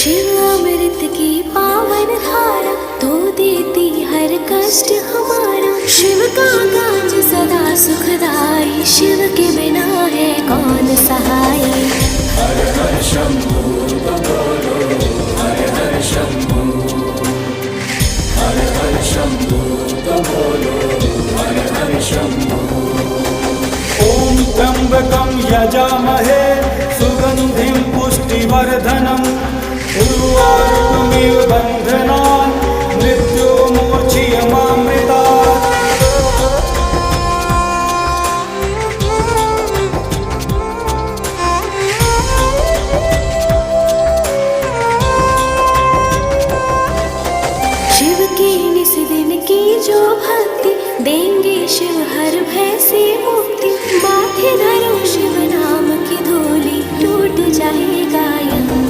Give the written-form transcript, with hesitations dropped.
शिव अमृत की पावन धारा, तो देती हर कष्ट हमारा। शिव का काज सदा सुखदाई, शिव के बिना है कौन सहाय। हर हर शंभो तो बोलो हर हर शंभो, हर हर शंभो तो बोलो हर हर शंभो। ॐ त्र्यम्बकं यजामहे सुगन्धिं पुष्टिवर्धनम् उर्वारुकमिव बन्धनात्।